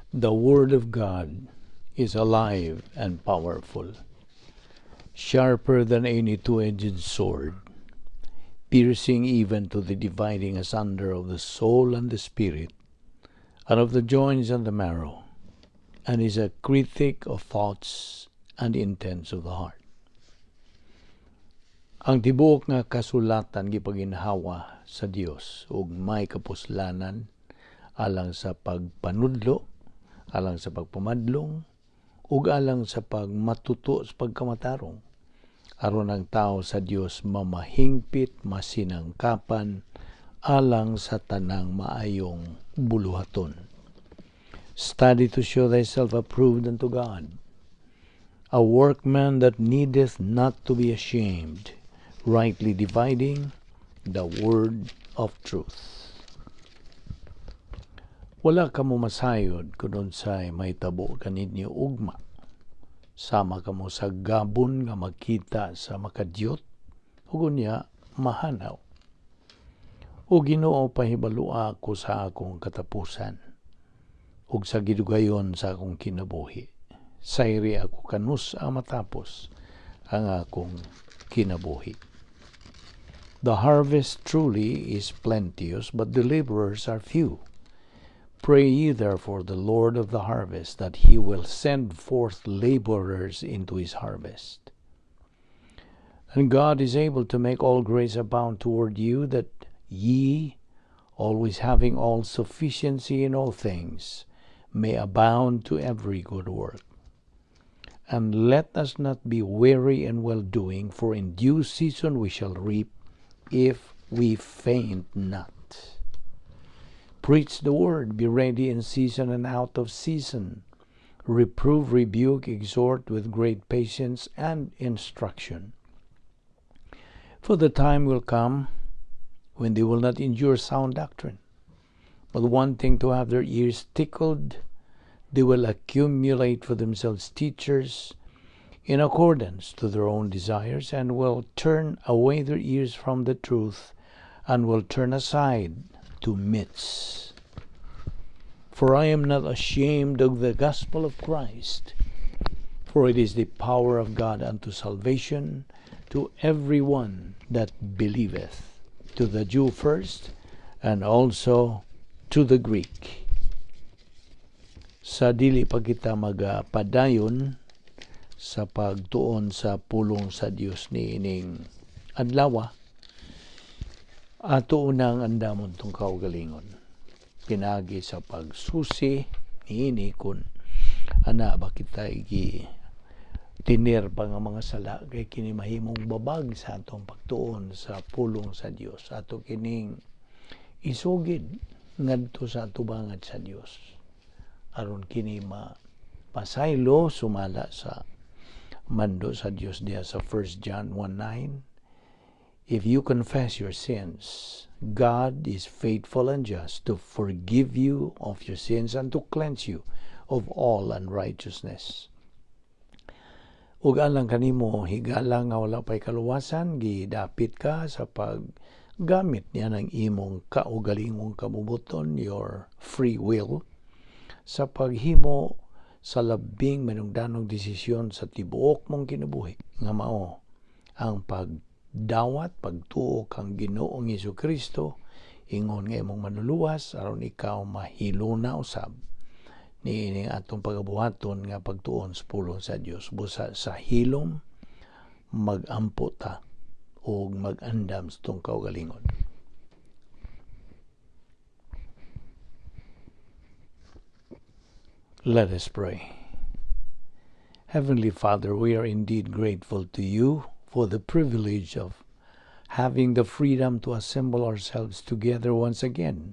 The Word of God is alive and powerful, sharper than any two-edged sword, piercing even to the dividing asunder of the soul and the spirit, and of the joints and the marrow, and is a critic of thoughts and intents of the heart. Ang tibuok nga kasulatan gipaginhawa sa Dios ug may kapuslanan alang sa pagpanudlo, alang sa pagpamadlong, ug alang sa pagmatuto sa pagkamatarong, aron ang tao sa Dios mamahingpit, masinangkapan alang sa tanang maayong buluhaton. Study to show thyself approved unto God, a workman that needeth not to be ashamed, rightly dividing the word of truth. Wala kamo masayod kung unsay mahitabo kaninyo ugma. Sama kamo sa gabon nga makita sa makadyot ug unya mahanaw. O Ginoo, pahibalua ako sa akong katapusan ug sa gidugayon sa akong kinabuhi. Sayri ako kanus-a matapos ang akong kinabuhi. The harvest truly is plenteous, but the laborers are few. Pray ye therefore the Lord of the harvest that he will send forth laborers into his harvest. And God is able to make all grace abound toward you, that ye, always having all sufficiency in all things, may abound to every good work. And let us not be weary in well-doing, for in due season we shall reap, if we faint not. Preach the word, be ready in season and out of season. Reprove, rebuke, exhort with great patience and instruction. For the time will come when they will not endure sound doctrine, but wanting to have their ears tickled, they will accumulate for themselves teachers in accordance to their own desires, and will turn away their ears from the truth, and will turn aside to myths. For I am not ashamed of the gospel of Christ, for it is the power of God unto salvation to every one that believeth, to the Jew first, and also to the Greek. Sa dili pa kita magapadayon sa pagtuon sa pulong sa Dios niining adlaw, ato unang andamon tong kaugalingon pinaagi sa pagsusi niini kung ana ba kita gi tinir pa nga mga sala, kay kini mahimong babag sa atong pagtuon sa pulong sa Dios. Ato kining isugid ngadto sa atubangan sa Dios aron kini mapasaylo sumala sa mando sa Dios diha sa 1 John 1:9. "If you confess your sins, God is faithful and just to forgive you of your sins and to cleanse you of all unrighteousness." Ug alang kanimo, higala nga wala pa'y kaluwasan, gidapit ka sa paggamit niya ng imong kaugalingong kabubuton, your free will, sa paghimo sa labing manungdanong desisyon sa tibuok mong kinabuhi nga mao ang pagdawat, pagtuo kang Ginoong Kristo ingon nga imong manluluwas aron ikaw mahiluna usab niining atong pagabuhaton nga pagtuon sa pulong sa Dios. Busa sa hilom magampo ta ug mag-andam sa atong kaugalingon. Let us pray. Heavenly Father, we are indeed grateful to you for the privilege of having the freedom to assemble ourselves together once again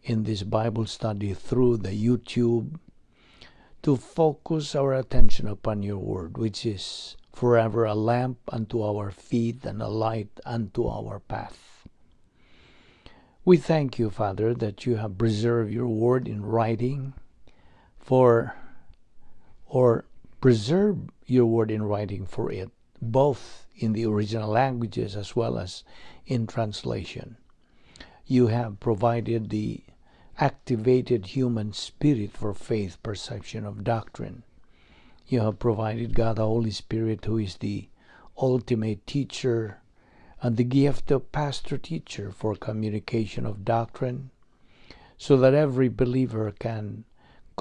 in this Bible study through the YouTube to focus our attention upon your word, which is forever a lamp unto our feet and a light unto our path. We thank you, Father, that you have preserved your word in writing for, or preserve your word in writing for it, both in the original languages as well as in translation. You have provided the Activated human spirit for faith perception of doctrine. You have provided God the Holy Spirit, who is the ultimate teacher, and the gift of pastor teacher for communication of doctrine, so that every believer can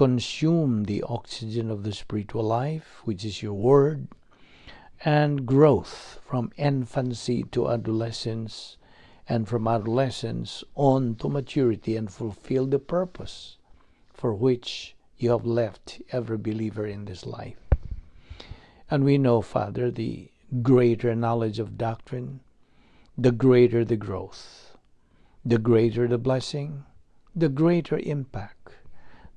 consume the oxygen of the spiritual life, which is your word, and growth from infancy to adolescence, and from adolescence on to maturity, and fulfill the purpose for which you have left every believer in this life. And we know, Father, the greater knowledge of doctrine, the greater the growth, the greater the blessing, the greater impact,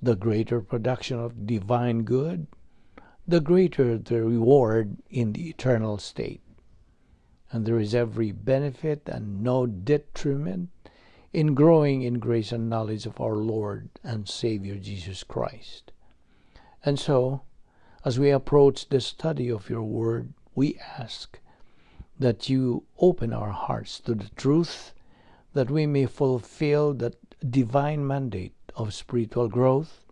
the greater production of divine good, the greater the reward in the eternal state. And there is every benefit and no detriment in growing in grace and knowledge of our Lord and Savior Jesus Christ. And so, as we approach the study of your word, we ask that you open our hearts to the truth, that we may fulfill that divine mandate of spiritual growth.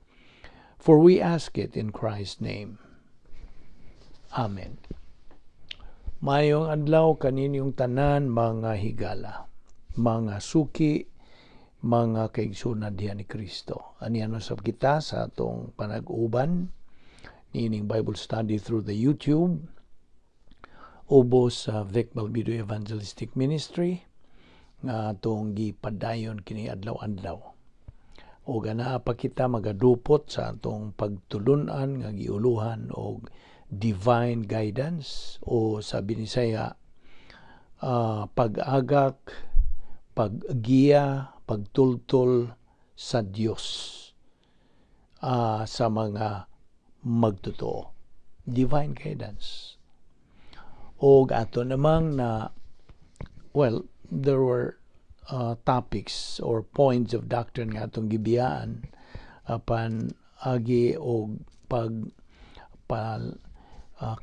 For we ask it in Christ's name. Amen. Maayong adlaw kaninyong tanan, mga higala, mga suki, mga kaigsunan diha ni Kristo. Aniya sab kita sa atong panag-uban niining Bible study through the YouTube ubos sa Vic Balbido Evangelistic Ministry nga atong gipadayon kini adlaw-adlaw. O anaa pa kita magadupot sa atong pagtulunan nga giuluhan og divine guidance o sa Binisaya, pag-agak, paggiya, pagtultol sa Dios sa mga magtotoo. Divine guidance. Og ato namang na, well, there were topics or points of doctrine nga atong gibiyaan apan agi og pag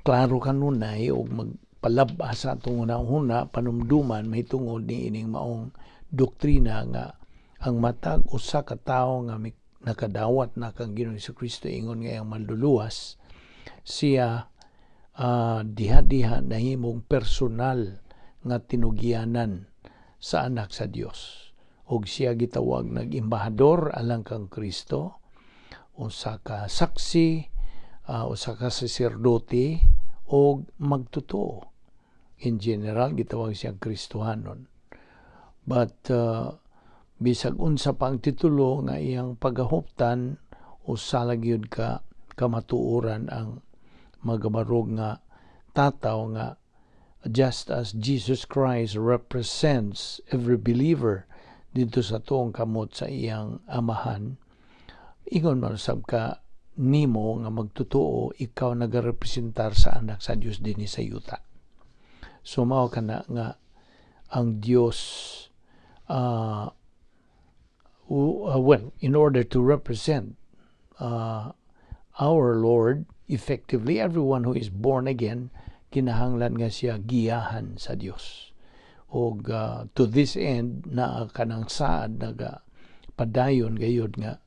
klaro kanunay og magpalab-as sa atong una-una panumduman mahitungod ni ining maong doktrina nga ang matag usa ka tawo nga nakadawat na kang Ginoong Kristo ingon nga iyang manluluwas, siya diha-diha nahimong personal nga tinugianan sa Anak sa Dios og siya gitawag nag-embahador alang kang Kristo, usa ka saksi, usa ka saserdote og magtotoo. In general, gitawag siya Kristohanon, but bisag unsa pa ang titulo nga iyang pagahuptan, usa lang gyud ka kamatuoran ang magabarog nga tataw nga just as Jesus Christ represents every believer dito sa tuong kamot sa iyang Amahan, ingon man sab ka nimo nga magtotoo, ikaw nagarepresentar sa Anak sa Dios dinhi sa yuta. So mao kana nga ang Dios, well, in order to represent our Lord effectively, everyone who is born again kinahanglan nga siya giyahan sa Dios. Og to this end naa kanang saad naga padayon gayud nga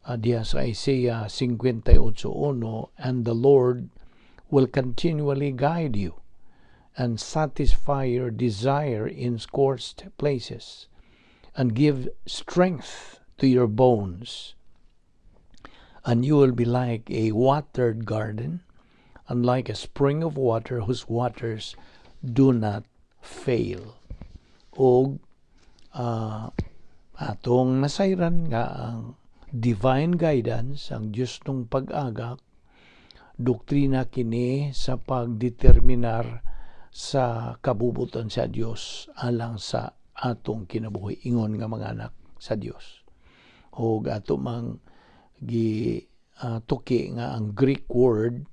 diha sa Isaiah 58:1, "And the Lord will continually guide you and satisfy your desire in scorched places and give strength to your bones, and you will be like a watered garden and like a spring of water whose waters do not fail." Og atong nasayran nga ang divine guidance, ang Diyos nung pag-agak, doktrina kini sa pagdeterminar sa kabubuton sa Dios alang sa atong kinabuhi ingon nga mga anak sa Dios. Og ato mang gi tuki nga ang Greek word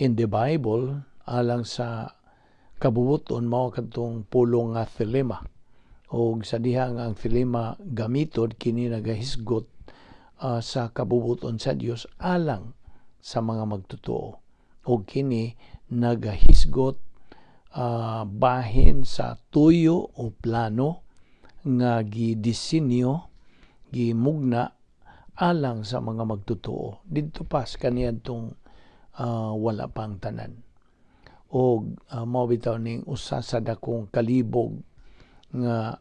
in the Bible alang sa kabubuton mao kadtong pulong nga thelema. Og sa diha nga ang thelema gamiton, kini nagahisgot sa kabubuton sa Dios alang sa mga magtotoo. Og kini nagahisgot bahin sa tuyo o plano nga gidisenyo, Gimugna alang sa mga magtotoo didto pa sa kaniadtong wala pa ang tanan. Og mao bitaw ning usa sa dakong kalibog nga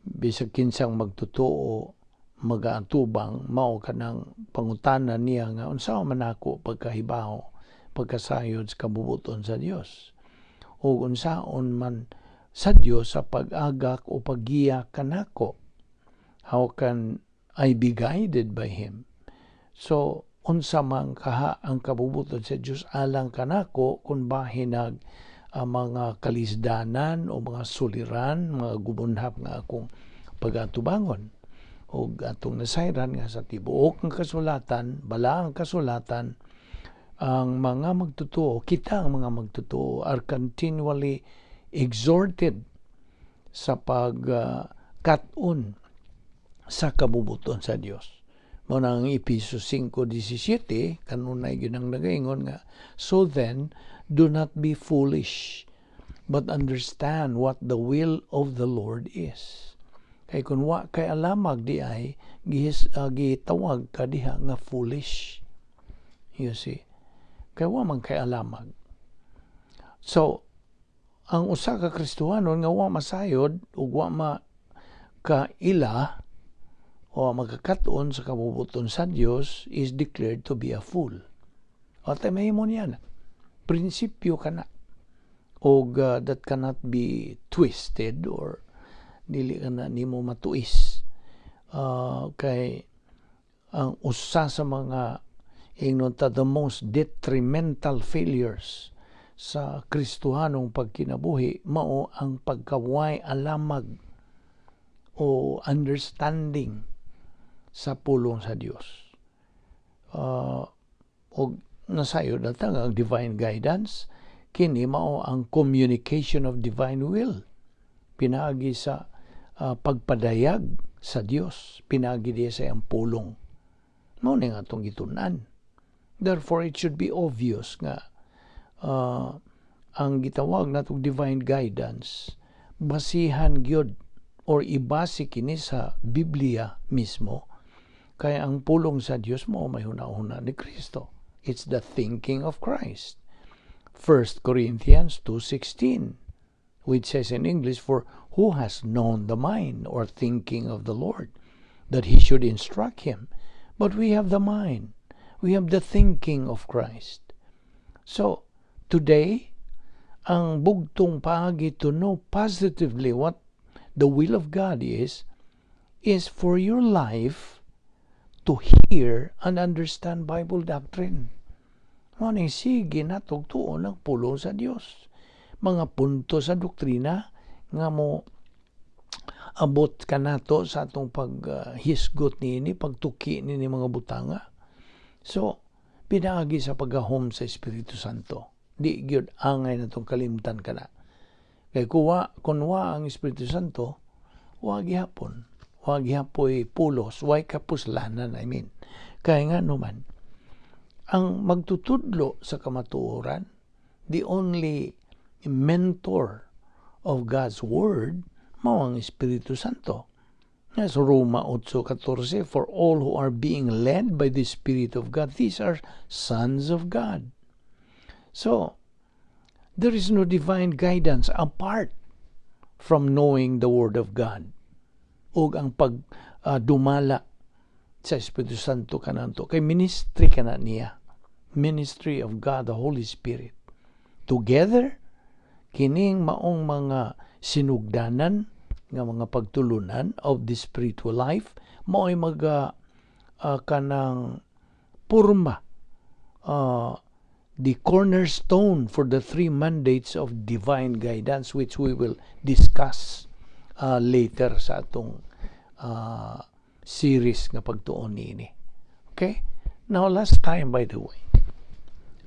bisag kinsang magtotoo magaatubang, mao kanang pangutana niya nga unsa man ako pagkahibaw, pagkasayod sa kabubuton sa Dios ug unsaon man sa Dios sa pag-agak o paggiya kanako, how can I be guided by Him? So unsa man kaha ang kabubuton sa Dios alang kanako kung bahinag ang mga kalisdanan o mga suliran, mga gubunhap nga akong pagatubangon? Og atong nasayran nga sa tibuok ng kasulatan, balaang kasulatan, ang mga magtotoo, kita ang mga magtotoo are continually exhorted sa pagkat-on sa kabubuton sa Dios. Mao na ang Epeso 5:17 kanunay gyud ang nagaingon nga, "So then, do not be foolish, but understand what the will of the Lord is." Kay kung wa kay alamag di ay gitawag ka diha nga foolish. You see? Kay wa man kay alamag. So, ang usa ka Kristohanon nga wa masayod ug wa ma kaila o magkakat-on sa kabubuton sa Dios is declared to be a fool. O tay mahimo niya na. Prinsipyo kana. Og that cannot be twisted or dili ka na nimo matuis. Kay ang usa sa mga, ingnon ta, the most detrimental failures sa Kristohanong pagkinabuhi mao ang pagkaway alamag o understanding sa pulong sa Dios. Og nasayod na ta nga ang divine guidance kini mao ang communication of divine will pinaagi sa pagpadayag sa Dios pinaagi diya sa iyang pulong. Mao ni nga atong gitun-an. Therefore, it should be obvious nga ang gitawag natong divine guidance, basihan gyud or ibase kini sa Biblia mismo, kay ang pulong sa Dios mao may hunahuna ni Kristo. It's the thinking of Christ. 1 Corinthians 2:16, which says in English, "For who has known the mind or thinking of the Lord, that he should instruct him? But we have the mind. We have the thinking of Christ." So, today, ang bugtong paagi to know positively what the will of God is for your life to hear and understand Bible doctrine. Mao ning sige natog tuon ang pulong sa Dios. Mga punto sa doktrina nga mo abot kanato sa atong paghisgot niini, pagtuki niini mga butanga. So, pinaagi sa paggahom sa Espiritu Santo. Di gyud angay natong kalimtan kana. Kay kuwa, kun wa ang Espiritu Santo, wa gihapon. Wa gihapoy pulos, way kapuslanan, I mean. Kaya nga naman, ang magtutudlo sa kamatuoran, the only mentor of God's Word, mao ang Espiritu Santo. As Roma 8:14, "For all who are being led by the Spirit of God, these are sons of God." So, there is no divine guidance apart from knowing the Word of God ug ang pag dumala sa Espiritu Santo kananto kay ministry kana niya, ministry of God the Holy Spirit. Together kining maong mga sinugdanan nga mga pagtulunan of the spiritual life, mao'y maga kanang purma, the cornerstone for the three mandates of divine guidance, which we will discuss later sa atong series nga pagtuon niini. Okay? Now, last time, by the way,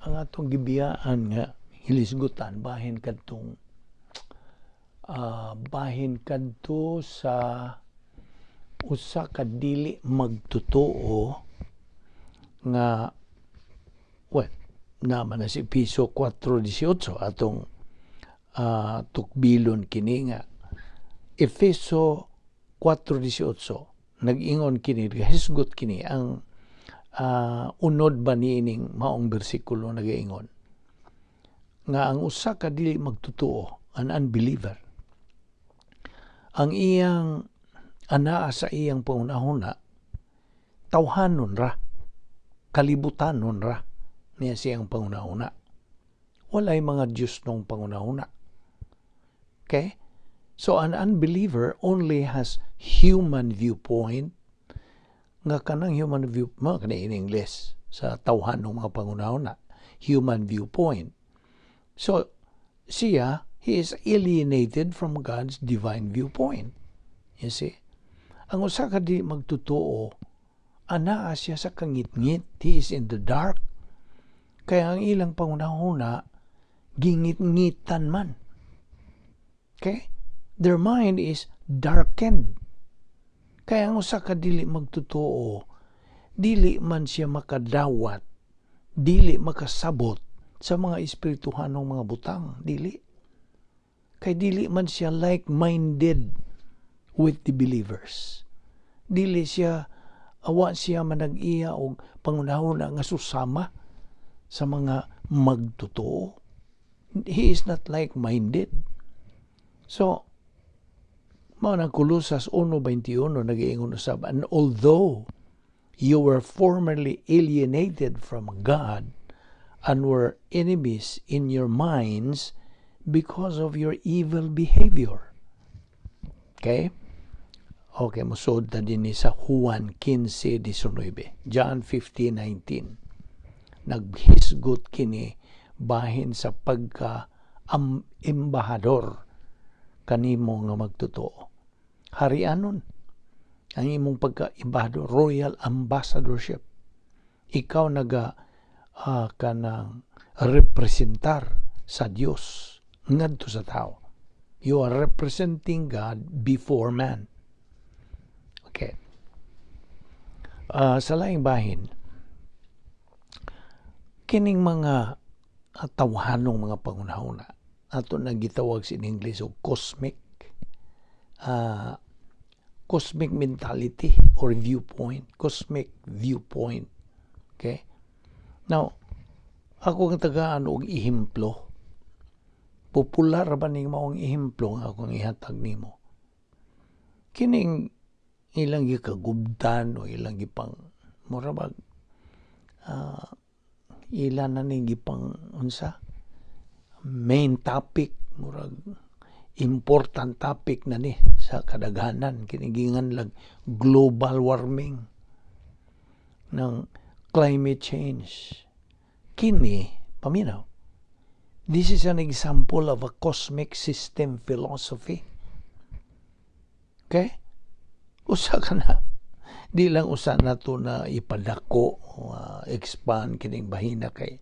ang atong gibiyaan nga hilisgutan bahin kadto sa usa ka dili magtotoo nga, well, naman na si Epeso 4:18 atong tukbilon kini nga Efeso 4:18. Nag-ingon kini, hisgot kini ang unod ba niining maong bersikulo, nagaingon nga ang usa ka dili magtotoo, an unbeliever, ang iyang anaa sa iyang pangunahuna, tawhanon ra, kalibutanon ra niya siyang pangunahuna. Walay mga Diyos nung pangunahuna. Okay? So an unbeliever only has human viewpoint, nga kanang human view mo kani in English sa tawhanong mga pangunahuna, human viewpoint. So siya, he is alienated from God's divine viewpoint. You see, ang usa ka di magtotoo, anaa siya sa kangitngit. He is in the dark, kaya ang ilang pangunahuna gingit-ngitan man. Okay, their mind is darkened. Kaya ang usa ka dili magtotoo, dili man siya makadawat, dili makasabot sa mga espirituhanong mga butang, dili. Kay dili man siya like-minded with the believers. Dili siya, awa siya manag-iya og pangunahuna nga susama sa mga magtotoo. He is not like-minded. So, mao nang Kolosas 1:21 nag-iingon usab, "And although you were formerly alienated from God and were enemies in your minds because of your evil behavior." Okay? Okay, musod ta dinhi sa Juan 15:19. John 15:19. Naghisgot kini bahin sa pagka embahador kanimo nga magtotoo. Harianon ang imong pagka-embahador, royal ambassadorship. Ikaw naga kanang representar sa Dios ngadto sa tao. You are representing God before man. Okay. Sa laing bahin, kining mga tawhanong mga pangunahuna, ato nang gitawag sa English og cosmic mentality or viewpoint, cosmic viewpoint. Okay? Now, ako ang tagaan og ehemplo. Popular ba ning maong ehemplo nga akong ihatag nimo? Kining ilang gikagubdan o ilang gipang mura bag ila na ning gipang unsa main topic, murag important topic na ni sa kadaghanan, kini ginganlag global warming ng climate change. Kini, paminaw, this is an example of a cosmic system philosophy. Okay, usa ka na di lang usa na to na ipadako, expand kining bahina kay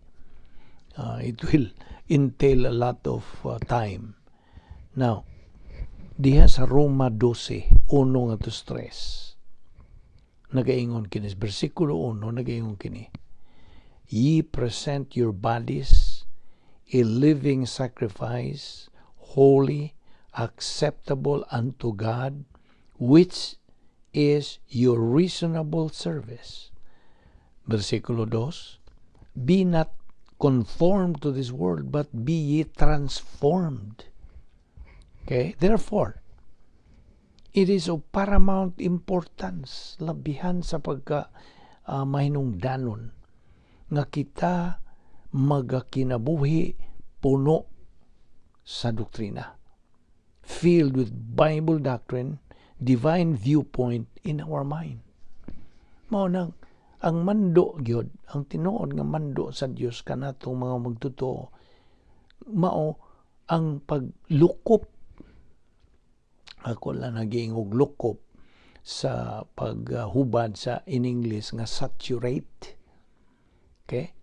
it will entail a lot of time. Now, diha sa Roma 12, 1 ngadto 3, nagaingon kini, bersikulo 1, nagaingon kini, "Ye present your bodies a living sacrifice, holy, acceptable unto God, which is your reasonable service." Versikulo 2, "Be not conformed to this world, but be ye transformed." Okay? Therefore, it is of paramount importance, labihan sa pagka mahinungdanon, nga kita magakinabuhi puno sa doktrina. Filled with Bible doctrine, divine viewpoint in our mind. Mao nang ang mando gyud, ang tinuod nga mando sa Dios kanatong mga magtotoo, mao ang paglukop. Ako lang nagiingog lukop sa paghubad sa in English nga saturate. Okay?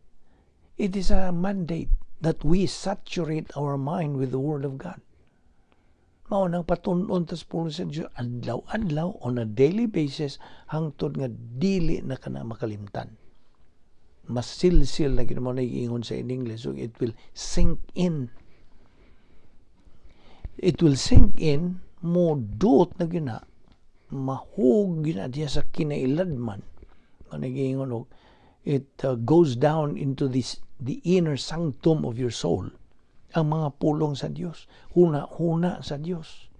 It is a mandate that we saturate our mind with the Word of God. Mao nang patun-on tas pulong sa Dios adlaw-adlaw, on a daily basis, hangtod nga dili na kana makalimtan. Masilsil na gid mo na ingon sa in English, so it will sink in. It will sink in, mo duot na gina. Mahug na diya sa kinailadman. Managingon og it goes down into the inner sanctum of your soul. Ang mga pulong sa Dios, huna-huna sa Dios.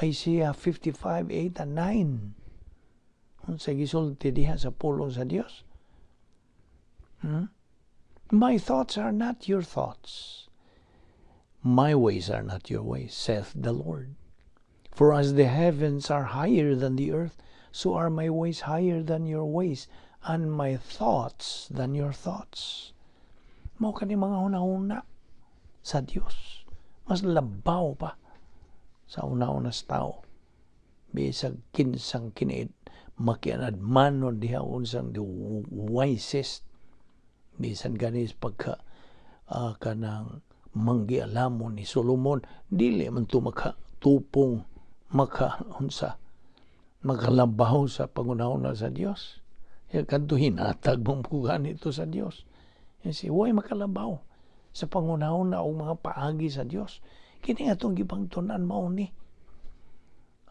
Isaiah 55, 8 and 9. Unsa gisulti diha sa pulong sa Dios? Hmm? "My thoughts are not your thoughts. My ways are not your ways, saith the Lord. For as the heavens are higher than the earth, so are my ways higher than your ways, and my thoughts than your thoughts." Mao kani mga hunahuna sa Dios. Mas labaw pa sa una-una sa tao. Bisag kinsang kiniid makianadmanon diha, unsang the wisest, bisan ganis pagka kanang manggialamon ni Solomon, dili man to makatupong, maka unsa, makalabaw sa pangunahuna sa Dios. Ya kadto hinatag mong ito sa Dios. Kasi way makalabaw sa pangunahuna o mga paagi sa Dios. Kini atong gipangtun-an, mao ni.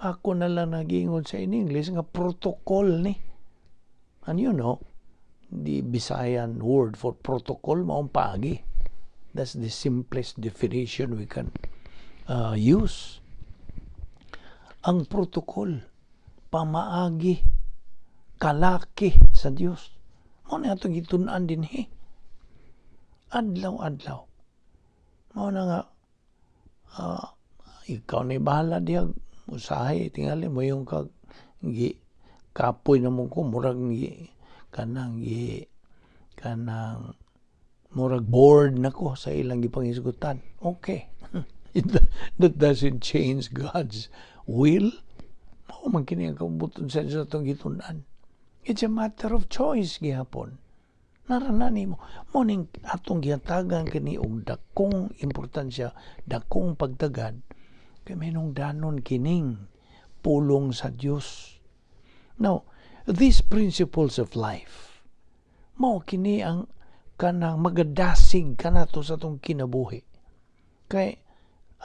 Ako na lang nagingon sa in English nga protocol ni. And the Bisayan word for protocol maong paagi. That's the simplest definition we can use. Ang protocol, pamaagi, kalaki sa Dios. Mao na atong gitun-an dinhi. Adlaw-adlaw. Mao na nga ikaw na bahala diha, usahay tingali mo yung kag gi kapoy na mo ko, murag gi kanang gi kanang murag bored na ko sa ilang gipanghisgutan. Okay. That doesn't change God's will. Mao man kini ang kabubut-on sa Diyos atong gitun-an. It's a matter of choice gihapon. Narana nimo. Mao ning atong gihatagan kini og dakong importansya, dakong pagtagad kay danon kining pulong sa Dios. Now, these principles of life, mao kini ang kanang magadasig kanato sa atong kinabuhi. Kay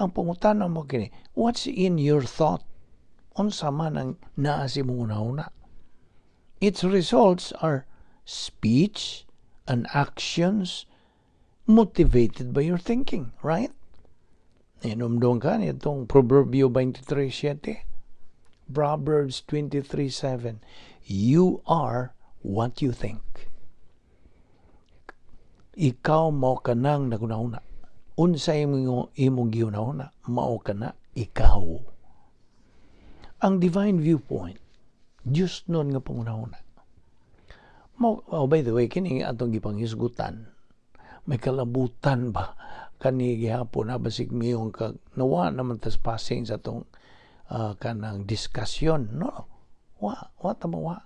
ang pangutana mo kini, what's in your thought? Unsa man ang naa sa imong una? Its results are speech and actions motivated by your thinking, right? Inomdong ka nitong Proverbio 23:7. Proverbs 23:7. "You are what you think." Ikaw mao kanang nagunahuna. Unsa imong gihunahuna, mao kana ikaw. Ang divine viewpoint, Diyos nun nga pangunahuna. Mo, oh, by the way, kini atong gipanghisgutan, may kalabutan ba kani gihapon na basig miyong kag nawa naman tas passing sa atong kanang discussion, no? Wa wa ta wa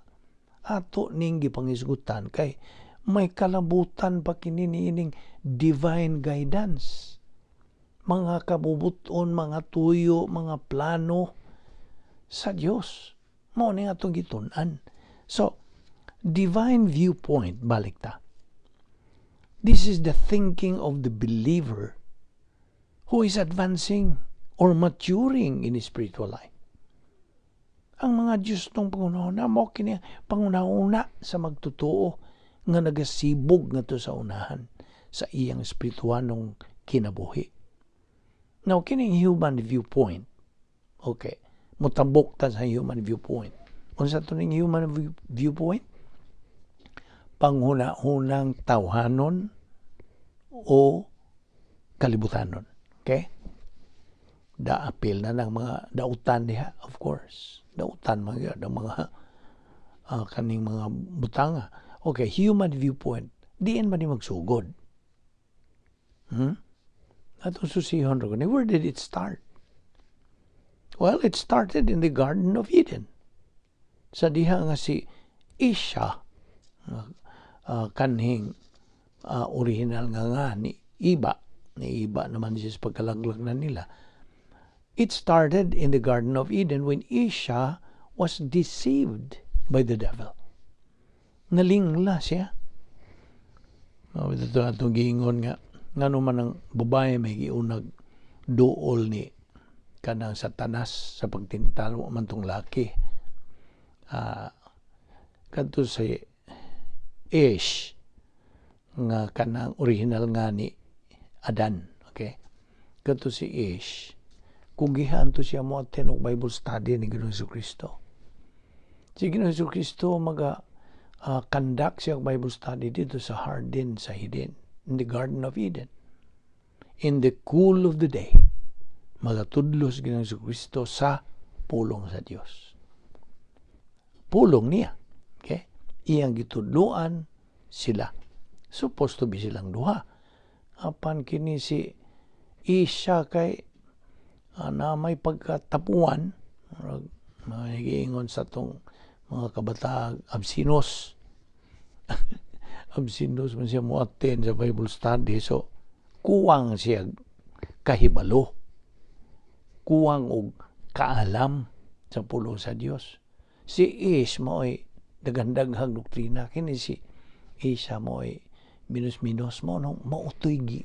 ato ning gipanghisgutan kay may kalabutan pa kini niining divine guidance, mga kabubuton, mga tuyo, mga plano sa Dios. Mao ni atong gitun-an. So divine viewpoint, balik ta. This is the thinking of the believer who is advancing or maturing in his spiritual life. Ang mga Diyos tong pangunahuna, mao kini pangunahuna sa magtotoo nga nagasibog ngadto sa unahan sa iyang espirituanong kinabuhi. Now, kining human viewpoint, okay, mutabok ta sa human viewpoint. Unsa to ning human viewpoint? Panghuna-hunang tawhanon o kalibutanon. Okay? Daapil na ng mga dautan diha, of course. Dautan mga ng mga kaning mga butanga. Okay, human viewpoint. Diin man ni magsugod? Atong susihon ra. Where did it start? Well, it started in the Garden of Eden. Sa diha nga si Isha, kanhing original nga ni Iba naman siya sa pagkalaglag na nila. It started in the Garden of Eden when Isha was deceived by the devil. Nalingla siya. Oh, ito atong giingon nga ngano man ang babae may giunag duol ni kanang Satanas sa pagtintal man tong laki. Kadto sa Ish nga kanang original nga ni Adan, okay? Kadto si Ish, kugihan to siya mo attend og Bible study ni Ginoong Kristo. Si Ginoong Kristo maga conduct siya og Bible study dito sa Hardin sa Eden, in the Garden of Eden. In the cool of the day, magatudlo si Ginoong Kristo sa pulong sa Dios. Pulong niya. Okay? Iyang gitudloan sila. Supposed to be silang duha. Apan kini si Isha kay na may pagkatapuan, murag mga nagiingon sa tong mga kabataan, absinos. Absinos man siya mo attend sa Bible study. So, kuwang siya kahibalo. Kuwang og kaalam sa pulong sa Dios. Si Ish mao'y daghan-daghang doktrina. Kini si Isha mao'y minus-minus mo no mautoy gi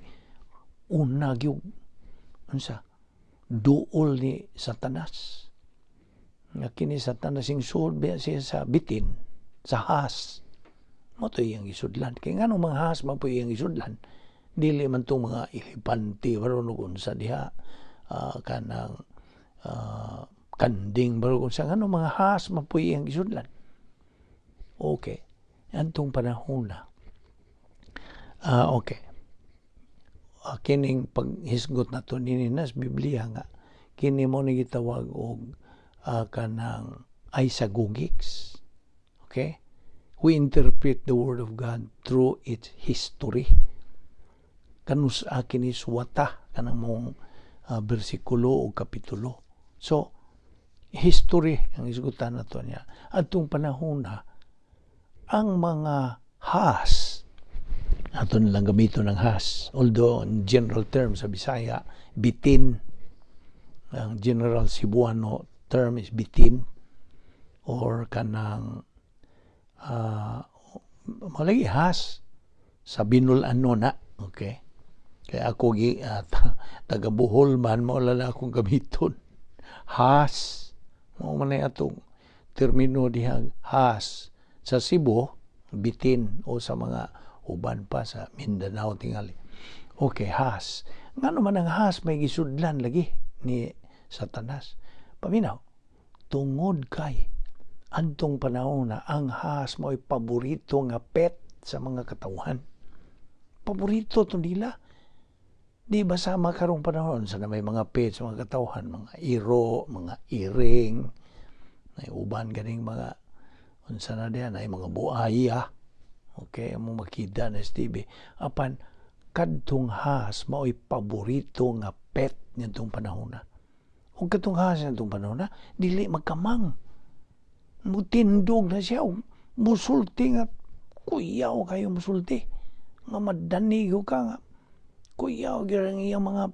una gyud unsa duol ni Satanas nga kini Satanas sing sud siya sa bitin, sa has mo to iyang gisudlan. Kay nganong mga has man po iyang gisudlan? Dili man tong mga elepante baron ug unsa diha, kanang kanding baron unsa. Nganong mga has man po iyang gisudlan? Okay, antong panahon na, okay, kining paghisgot na to nini nas Biblia nga kini mo ni gitawag og kanang isagogics. Okay? We interpret the word of God through its history. Kanus kini suwata kanang mong bersikulo o kapitulo. So history ang isgutan nato niya. Adtong panahon na ang mga has, ato lang gamiton ng has, although in general terms sa Bisaya bitin, ang general Cebuano term is bitin or kanang malagi has sa binul-ano na, okay? Kaya ako gi taga Bohol man, mao lang akong gamiton has. Mao man ay atong termino diha, has. Sa Cebu bitin, o sa mga uban pa sa Mindanao tingali. Okay, has. Ngano man ang has may gisudlan lagi ni Satanas? Paminaw, tungod kay adtong panahon na ang has mo'y paborito nga pet sa mga katawhan. Paborito to nila. Di ba sama karong panahon sa na may mga pet sa mga katawhan, mga iro, mga iring, may uban ganing mga unsa na diyan ay mga buaya. Okay, mo makita na sa TV. Apan kadtong has mao'y paborito nga pet nitong panahon na. Ug katong has nitong panahon na dili magkamang. Mutindog na siya ug musulti nga kuyaw kayo musulti. Nga madanigo ka nga kuyaw gyud ang iyang mga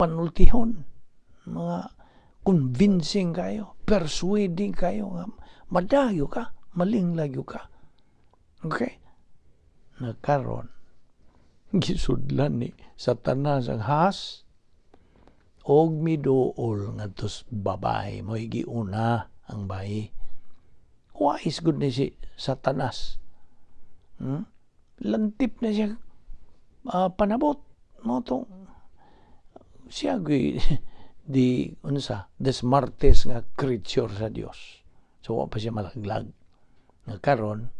panultihon, mga convincing kayo, persuading kayo nga madayo ka, malinglagyo ka. Okay? Nakaron, gisudlan ni Satanas ang has og miduol ngadto sa babae. Mo'y giuna ang bayi. Wise gud ni si Satanas. Lantip na siya panabot. Mo tong siya gyud di unsa the smartest nga creature sa Dios. So wa pa siya malaglag. Nga karon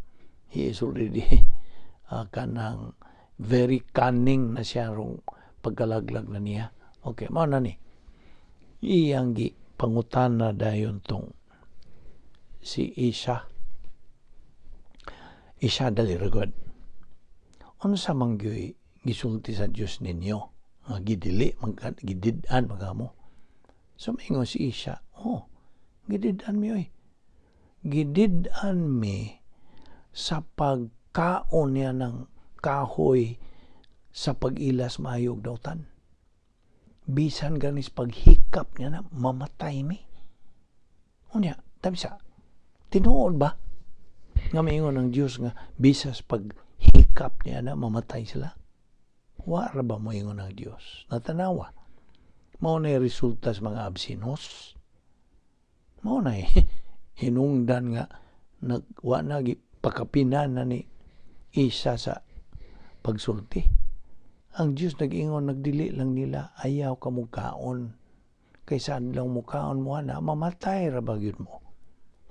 he is already kanang very cunning na siya rong pagkalaglag na niya. Okay, mao na ni. Iyang gi pangutana dayon tong si Isa. Isa, dali ra gud. Unsa man gyud gisulti sa Dios ninyo nga gidili man gidid-an man kamo? So maingon si Isha, "Oh, gidid-an mi oy. Gidid-an mi sa pagkaon niya ng kahoy sa pag-ilas maayo ug dautan. Bisan ganis paghikap niya na mamatay mi." Unya, tabi sa, tinuod ba nga maingon ang Dios nga bisas paghikap niya na mamatay sila? Wa ra ba moingon ang Dios? Natanawa. Mao na resulta sa mga absinos. Mao na. Hinungdan nga nagwa na gipakapinan na ni isa sa pagsulti. Ang Dios nag-ingon, nagdili lang nila, "Ayaw ka mukaon. Kay sa adlaw mukaon mo ana, mamatay ra ba gyud mo?"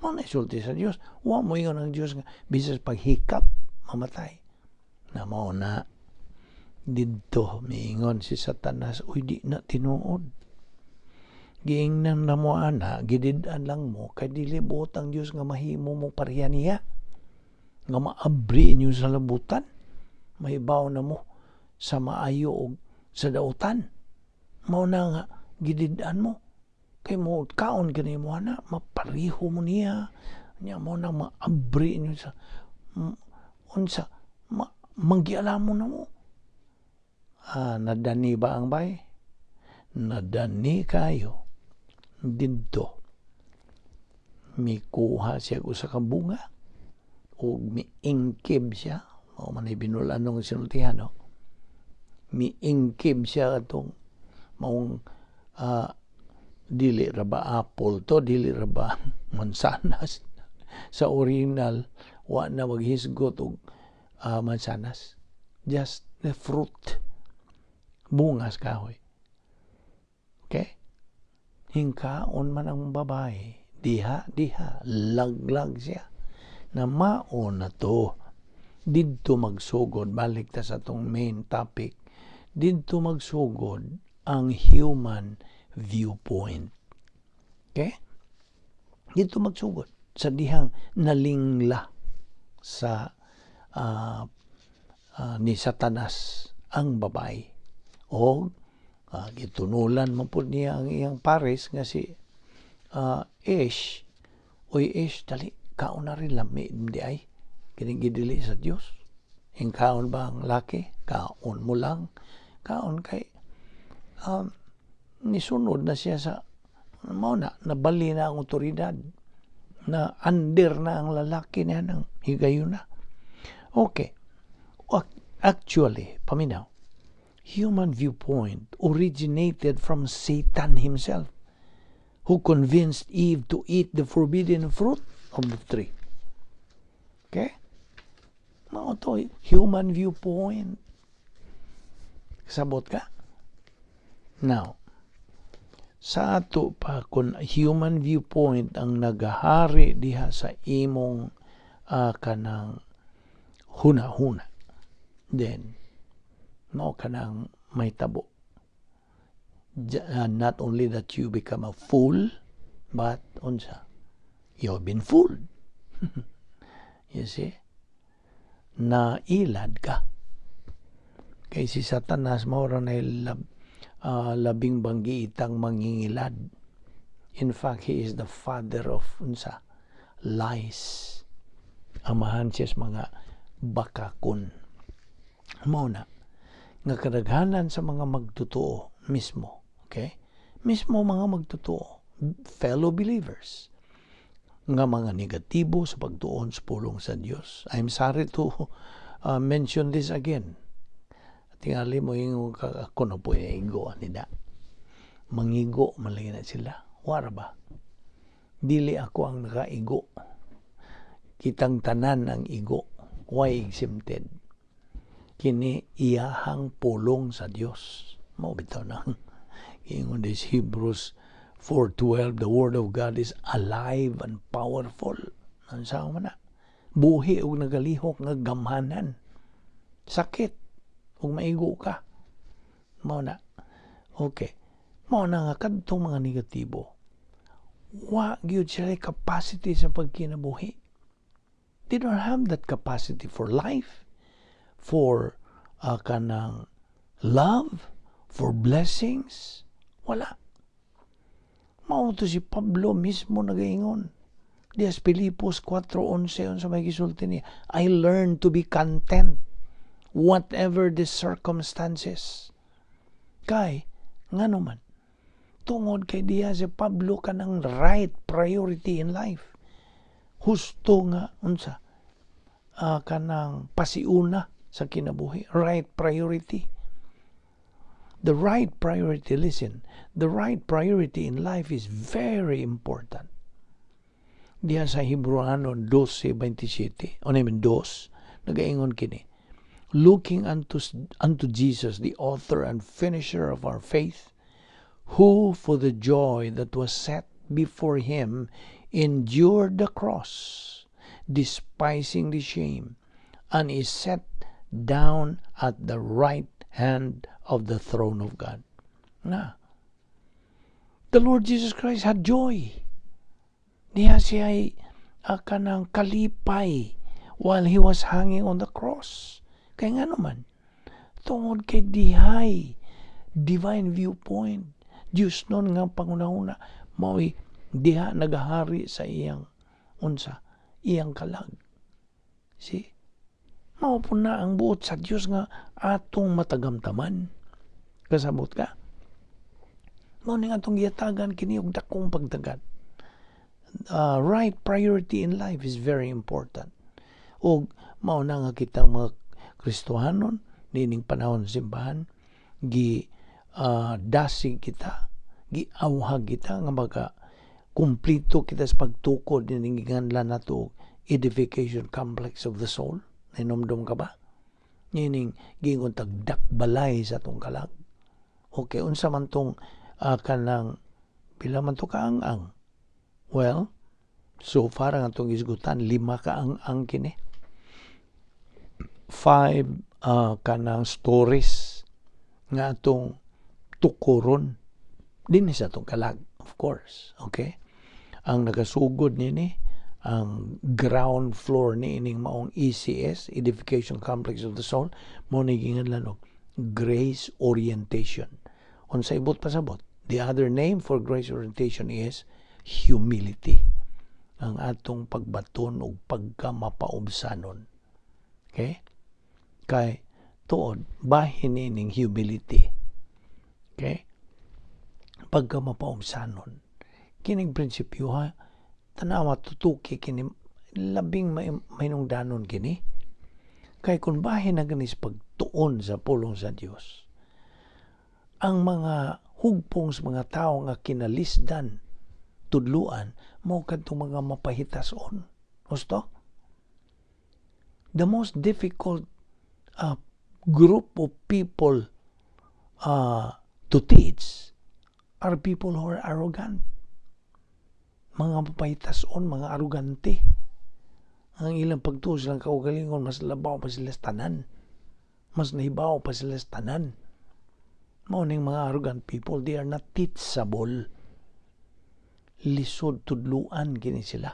Mao na isulti sa Dios. Wa mo ingon ang Dios nga bisan paghikap mamatay. Na mao na didto miingon si Satanas, "Uy, di na tinuod. Giingnan na mo ana, gidid-an lang mo kay dili buot ang Dios nga mahimo mo pareha niya. Nga maabri inyo sa labutan. Mahibaw na mo sa maayo og sa dautan. Mao na nga gidid-an mo. Kay mo kaon kini mo ana, mapareho mo niya. Nya mo na maabri inyo sa unsa ma, manggialamo na mo." Ah, nadani ba ang bay? Nadani kayo didto. Mikuha siya og usa ka bunga ug miingkib siya. Mao man ay binulanong sinultihan, no? Miingkib siya atong maong dili ra ba apple to, dili ra ba mansanas? Sa original, wa na maghisgot og mansanas. Just the fruit. Bunga sa kahoy. Okay? Hingkaon man ang babae. Diha, diha, laglag siya. Na mao na to. Didto magsugod, balik ta sa atong main topic. Didto magsugod ang human viewpoint. Okay? Didto magsugod sa dihang nalingla sa ni Satanas ang babae. O gitunulan man pud niya ang iyang pares nga si Ish. "Uy Ish, dali, kaon na rin, lami di ay. Kining gidili sa Dios." Hingkaon ba ang laki? Kaon mo lang. Kaon kay nisunod na siya sa mao na nabali na ang otoridad na under na ang lalaki niya ng higayon na. Okay. Actually, paminaw, human viewpoint originated from Satan himself, who convinced Eve to eat the forbidden fruit of the tree. Okay? Mao to, human viewpoint. Sabot ka? Now, sa ato pa, kung human viewpoint ang nagahari diha sa imong kanang huna-huna, then mao kanang mahitabo. Not only that you become a fool, but unsa, you've been fooled, you see? Nailad ka kay si Satanas mao ra na labing banggiitang mangingilad. In fact, he is the father of unsa, lies. Amahan siya sa mga bakakon. Mao na nga kadaghanan sa mga magtotoo mismo, okay, mismo mga magtotoo, fellow believers, nga mga negatibo sa pagtuon sa pulong sa Dios. I'm sorry to mention this again. Tingali mo yung ako na po igo nila. Mangigo man lagi na sila. Wara ba? Dili ako ang nakaigo. Kitang tanan ang igo. Why exempted? Kini iyahang pulong sa Dios. Mao bitaw na. Ingon this Hebrews 4:12, "The word of God is alive and powerful." Unsa man na? Buhi ug nagalihok nga gamhanan. Sakit ug maigo ka. Mao na. Okay. Mao na nga kadtong mga negatibo, wa gyud sila capacity sa pagkinabuhi. They don't have that capacity for life, for kanang love, for blessings. Wala. Mao to si Pablo mismo nagaingon. Dias Filipos 4:11, unsa may gisulti niya? "I learned to be content whatever the circumstances." Kay, ngano man, tungod kay diha si Pablo kanang right priority in life. Husto nga unsa, kanang pasiuna sa kinabuhi, right priority. The right priority, listen, the right priority in life is very important. Diha sa Hebreano 12:27, o naman 2, nagaingon kini, "Looking unto Jesus, the author and finisher of our faith, who for the joy that was set before him endured the cross, despising the shame, and is set down at the right hand of the throne of God." Na, the Lord Jesus Christ had joy. Diha siya ay kanang kalipay while he was hanging on the cross. Kay nga naman, tungod kay dihay divine viewpoint, Diyos nun nga pangunahuna, mao'y diha nagahari sa iyang unsa, iyang kalag. See? Mao po na ang buot sa Dios nga atong matagamtaman. Kasabot ka? Mao ning atong giyatagan kini og dakong pagtagad. Right priority in life is very important. Og mao na nga kitang mga Kristohanon nining panahon sa simbahan, gi dasig kita, giawhag kita nga maka kumplito kita sa pagtukod nining giganlan nato edification complex of the soul. Nahinomdom ka ba? Nining giingon tag dakbalay sa atong kalag. Okay, unsa man tong kanang pila man to kaang-ang? Well, so far ang atong isgutan, lima ka ang-ang kini. Five kanang stories nga atong tukuron dinhi sa atong kalag, of course. Okay? Ang nagasugod nini, ang ground floor ni ining maong ECS, Edification Complex of the Soul, mo ni ginganlan og grace orientation. Unsa ibot pasabot? The other name for grace orientation is humility. Ang atong pagbaton og pagkamapaubsanon. Okay? Kay tuod bahin ining humility. Okay? Pagkamapaubsanon. Kining prinsipyo ha, tanawa, tutuki kini, labing mainungdanon kini. Kay kung bahin na ganis pagtuon sa pulong sa Dios, ang mga hugpong sa mga tao nga kinalisdan tudluan mo kadtong mga mapahitason. Gusto? The most difficult group of people to teach are people who are arrogant. Mga mapahitason, mga arugante. Ang ilang pagtuo silang kaugalingon, mas labaw pa sila sa tanan. Mas nahibaw pa sila sa tanan. Mao ning mga arrogant people, they are not teachable. Lisod tudluan kini sila.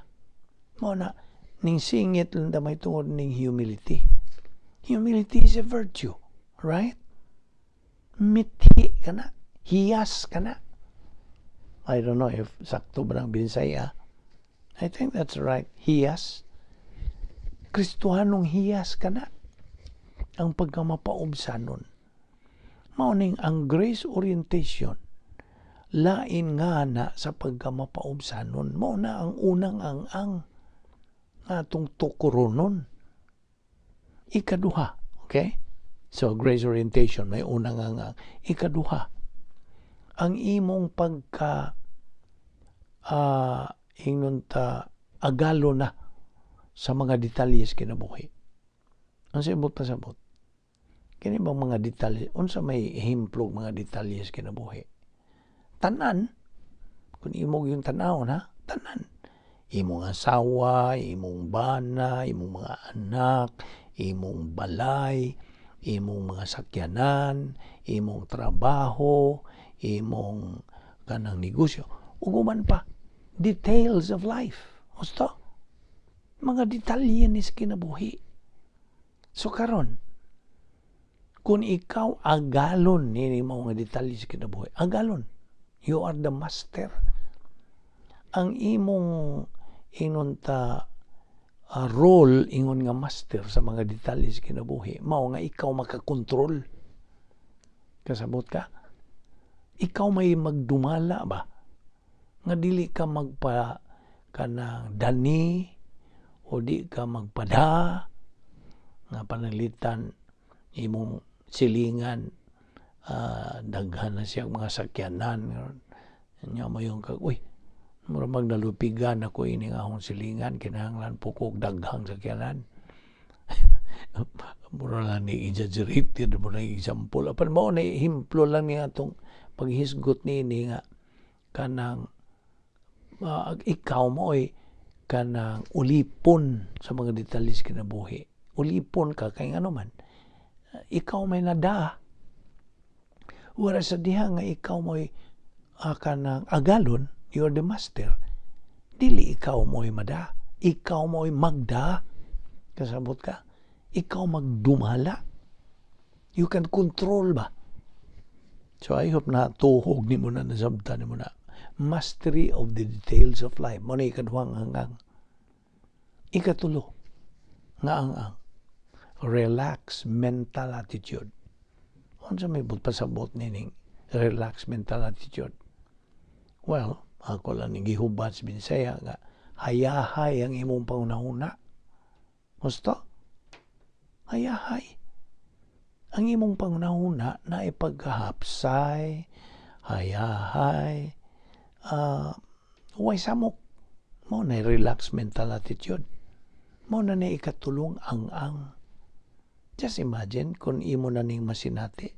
Mao na ning singit lang damay tungod ning humility. Humility is a virtue, right? Mithi ka na, hiyas ka na. I don't know if sakto ba ng Binisaya. I think that's right. Hiyas. Kristohanong hiyas ka na. Ang pagkamapaubsanon. Mao ning ang grace orientation lain nga na sa pagkamapaubsanon. Mao na ang unang ang atong tukuronon. Ikaduha, okay? So grace orientation may unang ang ikaduha. Ang imong pagka ingnon ta agalo na sa mga detalye sa kinabuhi. Ang sabot pasabot. Kini bang mga detalye, unsa may ehemplo mga detalye sa kinabuhi? Tanan, kung imong yung tanawon ha, tanan. Imong asawa, imong bana, imong mga anak, imong balay, imong mga sakyanan, imong trabaho, imong kanang negosyo, ug uban pa, details of life. Gusto? Mga detalye ni sa kinabuhi. So karon, kung ikaw agalon nini mo mga detalye sa kinabuhi, agalon, you are the master. Ang imong ingon ta role ingon nga master sa mga detalye sa kinabuhi, mao nga ikaw makakontrol. Kasabot ka? Ikaw may magdumala ba? Nga dili ka magpa kanang dani o di ka magpada nga pananglitan imong silingan daghan na siya mga sakyanan nya mo yung kag, "Uy, Mura magnalupigan ako ini nga akong silingan, kinahanglan po ko daghang sakyanan. Mura lang ni exaggerated mo na example. Apan mao na ehemplo lang ni atong paghisgot niini nga kanang ikaw mo ay kanang ulipon sa mga detalye sa kinabuhi. Ulipon ka kay ano man, ikaw may nada. Wala sa diha nga ikaw mo'y kanang agalon, you are the master. Dili ikaw mo'y mada, ikaw mo'y magda. Kasabot ka? Ikaw magdumala. You can control ba? So I hope na tuhog nimo na, nasabtan nimo na. Mastery of the details of life. Mao na ikaduhang ang-ang. Ikatulo nga ang-ang. Relax mental attitude. Unsa may pasabot nining relax mental attitude? Well, ako lang ning gihubat sa Binisaya nga hayahay ang imong panghunahuna. Gusto? Hayahay. Ang imong panghunahuna na ipagkahapsay, hayahay, way samok. Mao na relax mental attitude. Mao na ni ikatulong ang-ang. Just imagine kung imo na ning masinati.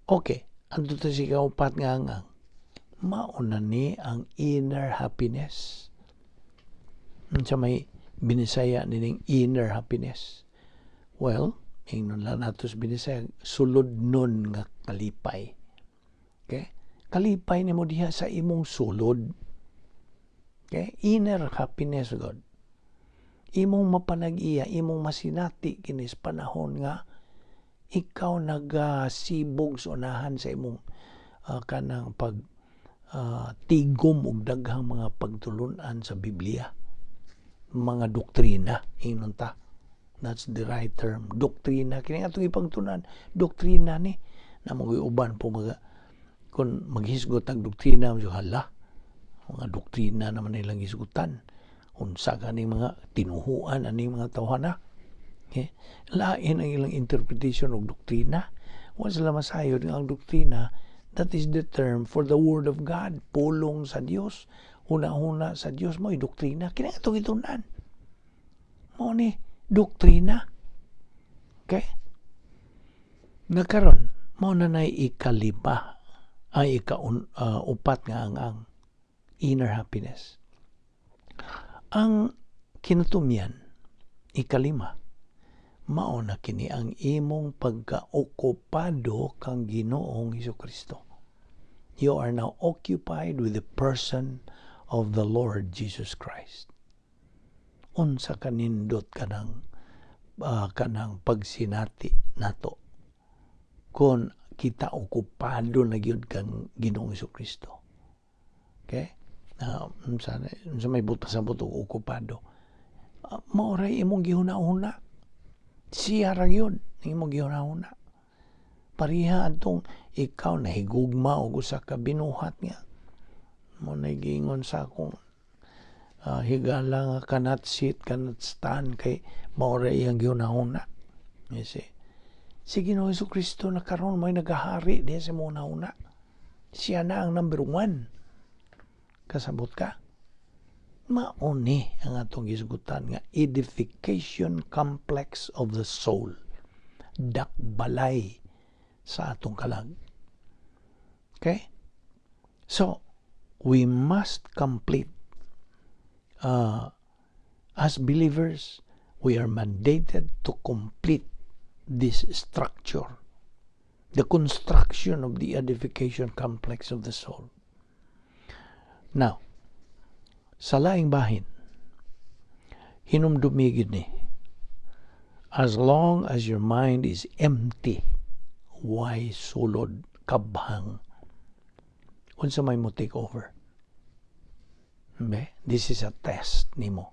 Okay, adto ta sa ikaupat nga ang-ang. Mao na ni ang inner happiness. Unsa may Binisaya nining inner happiness? Well, ingnon lang nato sa Binisaya, sulod nun nga kalipay. Okay? Kalipay nimo diha sa imong sulod. Okay? Inner happiness God. Imong mapanag-iya, imong masinati kinis panahon nga ikaw nagasibog sa unahan sa imong kanang pag tigom og daghang mga pagtulunan sa Biblia, mga doktrina ingnon ta. That's the right term, doktrina. Kini atong ipagtunan, doktrina ni na mga uban po mga kung maghisgot ang doktrina, hala, mga doktrina naman nilang hisgutan, unsa ganing mga tinuhuan aning mga tawhana? Okay? Lain ang ilang interpretation og doktrina. Wa sila masayod nga ang doktrina, that is the term for the word of God, pulong sa Dios, huna-huna sa Dios mo doktrina. Kini atong gitunan. Mao ni doktrina. Okay? Nga karon mao na nay ikalima ay ika upat nga ang inner happiness. Ang kinatumyan, ikalima, mao na kini ang imong pagkaokupado kang Ginoong Kristo. You are now occupied with the person of the Lord Jesus Christ. Unsa kanindot kanang pagsinati nato kung kita okupado na gyud kang Ginoong Kristo? Okay? Unsa may buta sa buto okupado? Mao ray imong gihuna-huna. Siya ra gyud imong gihuna-huna. Pareha atong ikaw nahigugma og usa ka binuhat nga mo na giingon sa akong higala nga cannot sit, cannot stand kay mao ra iyang gihuna-huna. You see? Si Ginoong Kristo na karon may nagahari diha sa imong huna. Siya na ang number one. Kasabot ka? Mauni ang atong gisgutan nga edification complex of the soul. Dakbalay sa atong kalag. Okay? So, we must complete. As believers, we are mandated to complete this structure, the construction of the edification complex of the soul. Now, sa laing bahin, hinumdumi gyud ni, as long as your mind is empty, way sulod, kabhang, unsa may mo take over? Be? This is a test nimo.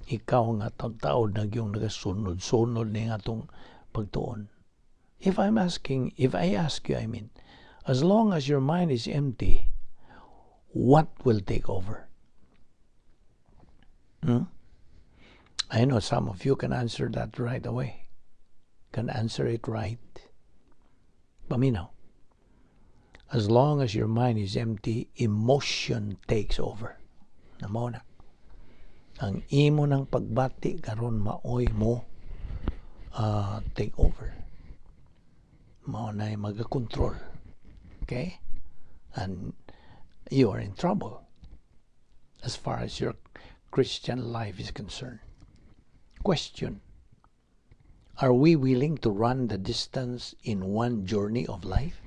Ikaw nga taod na yung nagasunod-sunod ni atong pagtuon. If I'm asking, if I ask you, I mean, as long as your mind is empty, what will take over? Hmm? I know some of you can answer that right away. Can answer it right. Paminaw. As long as your mind is empty, emotion takes over. Na mao na. Ang imo ng pagbati karon maoy mo take over. Mao na magakontrol. Okay? And you are in trouble as far as your Christian life is concerned. Question: Are we willing to run the distance in one journey of life?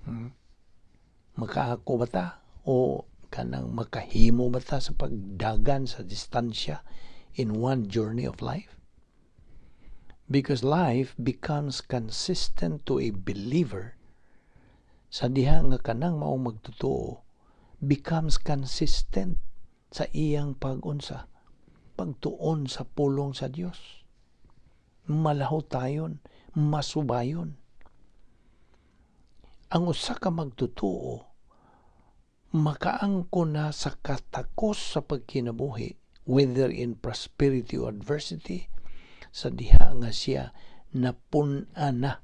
Hmm? Makaako ba ta? O kanang makahimo ba ta sa pagdagan sa distansya in one journey of life? Because life becomes consistent to a believer sa diha nga kanang maong magtotoo becomes consistent sa iyang pagunsa, pagtuon sa pulong sa Dios, malahutayon, masubayon. Ang usa ka magtotoo makaangko na sa katakos sa pagkinabuhi, whether in prosperity or adversity, sa diha nga siya napun-an na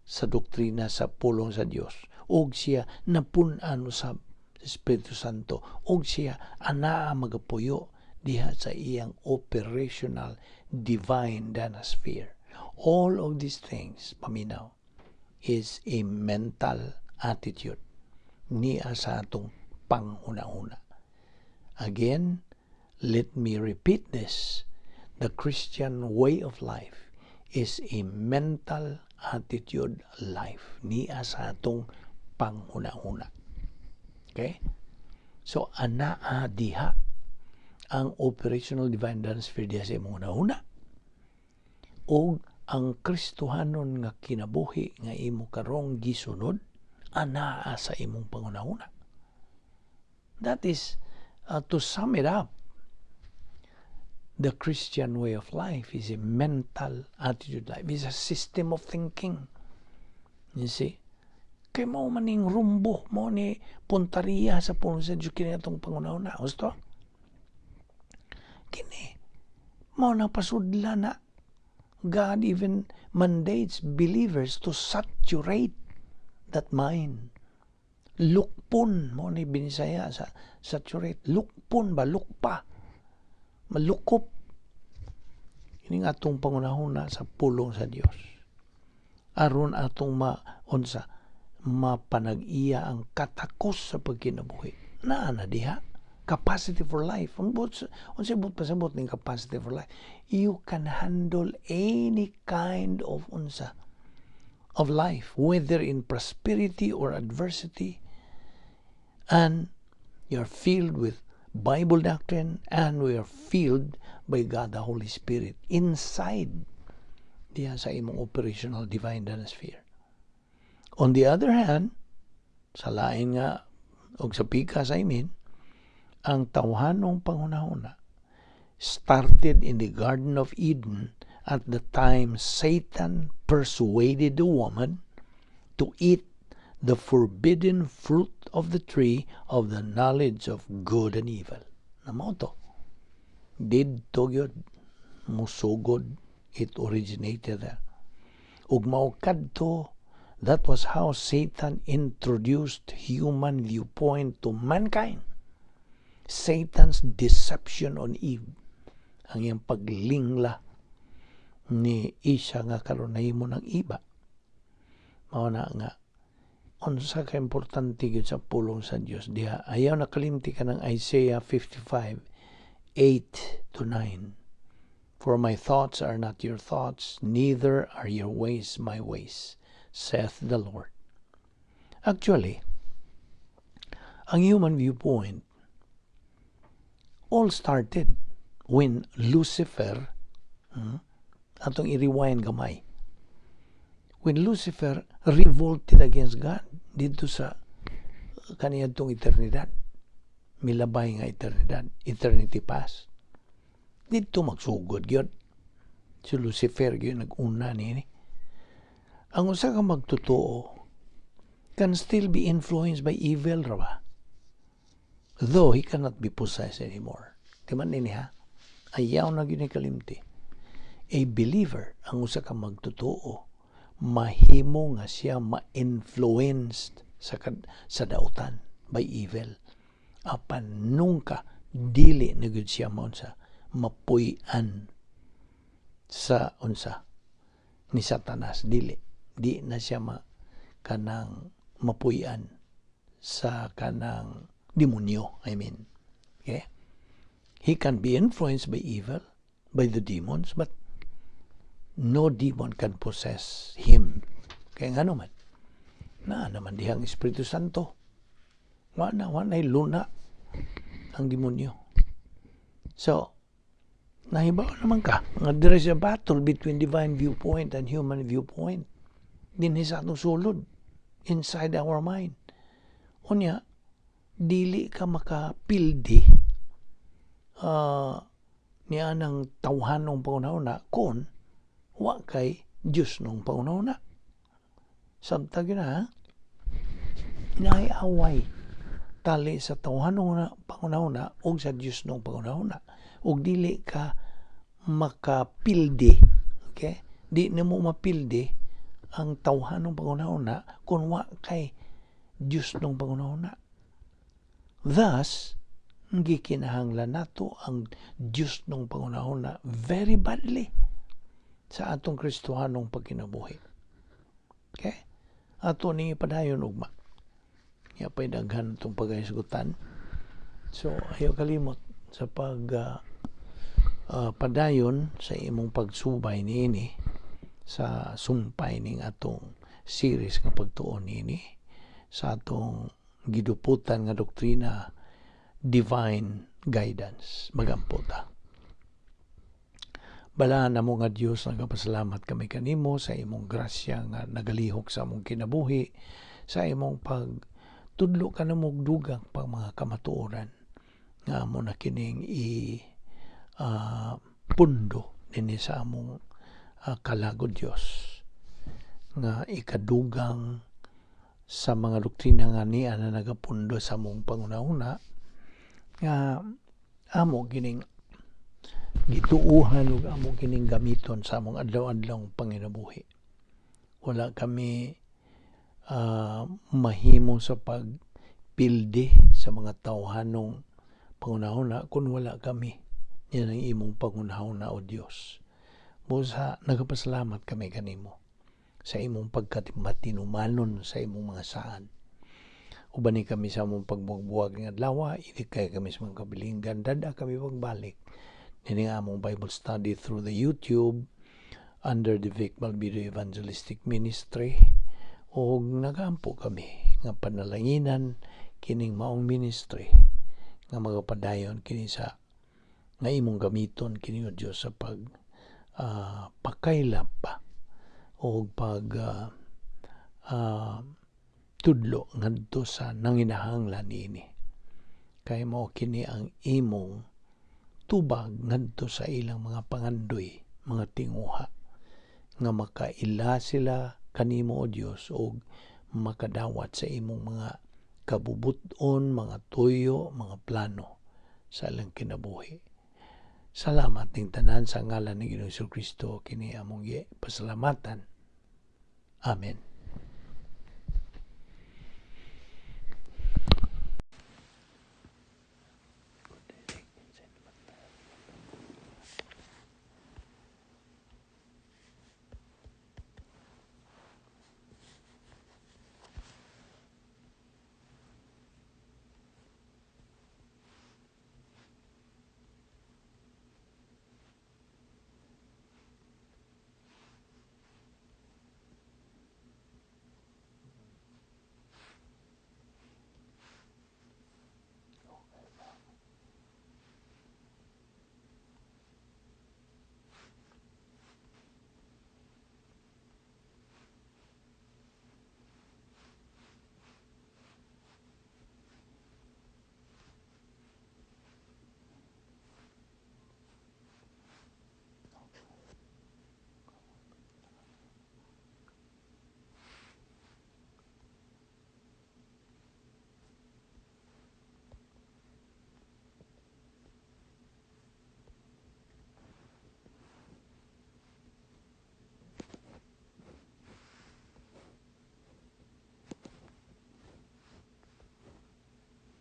sa doktrina sa pulong sa Dios ug siya napun-an usab sa Espiritu Santo ug siya anaa magapuyo diha sa iyang operational divine dynasphere. All of these things, paminaw, is a mental attitude niya sa atong panghuna-huna. Again, let me repeat this. The Christian way of life is a mental attitude life niya sa atong panghuna-huna. Okay? So, anaa diha ang operational divine sphere diha sa imong hunahuna. Og ang Kristohanon nga kinabuhi nga imo karong gisunod anaa sa imong panghunahuna. That is, to sum it up, the Christian way of life is a mental attitude life. It's a system of thinking. You see? Kay mao maning rumbo, mao ni puntariya sa pulong sa Diyos kini atong panghunahuna. Gusto? Kini. Mao na pasudla na. God even mandates believers to saturate that mind. Lukpon, mao ni binisaya sa saturate. Lukpon ba? Lukpa. Malukop. Ini nga atong pangunahuna sa pulong sa Dios. Aron atong maunsa, mapanag-iya ang katakos sa pagkinabuhi. Naa na diha. Capacity for life. Ang but, unsay buot pasabot ning capacity for life? You can handle any kind of unsa of life, whether in prosperity or adversity, and you're filled with Bible doctrine and we are filled by God the Holy Spirit inside diha sa imong operational divine sphere. On the other hand, sa lain nga og sa pikas, I mean, ang tawhanong panghunahuna started in the Garden of Eden at the time Satan persuaded the woman to eat the forbidden fruit of the tree of the knowledge of good and evil. Na mao to. Didto gyud musugod, it originated there. Ug mao kadto, that was how Satan introduced human viewpoint to mankind. Satan's deception on Eve. Ang iyang paglingla ni Isa nga karon nahimo ng iba. Mao na nga unsa ka importante gyud sa pulong sa Dios diha. Ayaw nakalimti ka ng Isaiah 55:8 to 9. "For my thoughts are not your thoughts, neither are your ways my ways, saith the Lord." Actually, ang human viewpoint all started when Lucifer, atong i-rewind gamay, when Lucifer revolted against God dito sa kaniyadtong eternidad, milabay nga eternidad, eternity past. Dito magsugod gyud si Lucifer gyud nag-una niini. Ang usa ka magtotoo can still be influenced by evil ra ba, though he cannot be possessed anymore. Di man nini ha, ayaw na gyud ni kalimti. A believer, ang usa ka magtotoo, mahimo nga siya ma-influenced. sa dautan by evil, apan nunca dili na gyud siya maunsa, mapuy-an sa unsa, ni Satanas. Dili, di na siya ma kanang mapuy-an sa kanang demonyo, I mean. Okay, he can be influenced by evil, by the demons, but no demon can possess him. Kaya nga naman na naman dihang Espiritu Santo, wa na, wa na luna ang demonyo. So nahibaw naman ka nga there is a battle between divine viewpoint and human viewpoint dinhi sa atong sulod, inside our mind. Unya dili ka makapildi niya ng tawhanong panghunahuna kung wa kay Diyosnong panghunahuna. Sabta gyud na, ha? Naay away tali sa tawhanong panghunahuna ug sa Diyosnong panghunahuna ug dili ka makapildi, okay, di nimo mapildi ang tawhanong panghunahuna kung wa kay Diyosnong panghunahuna. Thus gikinahanglan nato ang Diyosnong panghunahuna very badly sa atong Kristohanong pagkinabuhi. Okay, ato ni padayon ugma. Ya pay daghan itong paghisgutan. So ayaw kalimot sa pag padayon sa imong pagsubay niini sa sumpay ning atong series nga pagtuon niini sa atong giduputan nga doktrina, divine guidance. Magampo ta. Balaan namo nga Dios, nagapasalamat kami kanimo sa imong grasya nga nagalihok sa among kinabuhi, sa imong pagtudlo kanamo og dugang pang mga kamatuoran nga amo na kining i pundo dinhi sa among kalag, O Dios, nga ikadugang sa mga doktrina nga niya na nagapundo sa among panghunahuna nga amo kining gituuhan ug amo kining gamiton sa among adlaw-adlaw panginabuhi. Wala kami mahimo sa pagpildi sa mga tawhanong panghunahuna kung wala kami yan ang imong panghunahuna, O Dios. Busa nagapasalamat kami kanimo sa imong pagkatimanumanon sa imong mga saan. Ubani kami sa among pagbuwag nga adlaw, ilikay kami sa mga kabilinggan, dada kami pagbalik nining among Bible study through the YouTube under the Vic Balbido Evangelistic Ministry, ug nagampo kami nga panalanginan kining maong ministry nga magapadayon kini sa nga imong gamiton kini, O Dios, sa pag pakaylap pa o pag tudlo ngadto sa nanginahanglan niini, kay mao kini ang imong tubag ngadto sa ilang mga pangandoy, mga tinguha, nga makaila sila kanimo, O Dios, ug makadawat sa imong mga kabubuton, mga tuyo, mga plano sa ilang kinabuhi. Salamat ning tanan. Sa ngalan ni Ginoong Kristo kini among pasalamatan. Amen.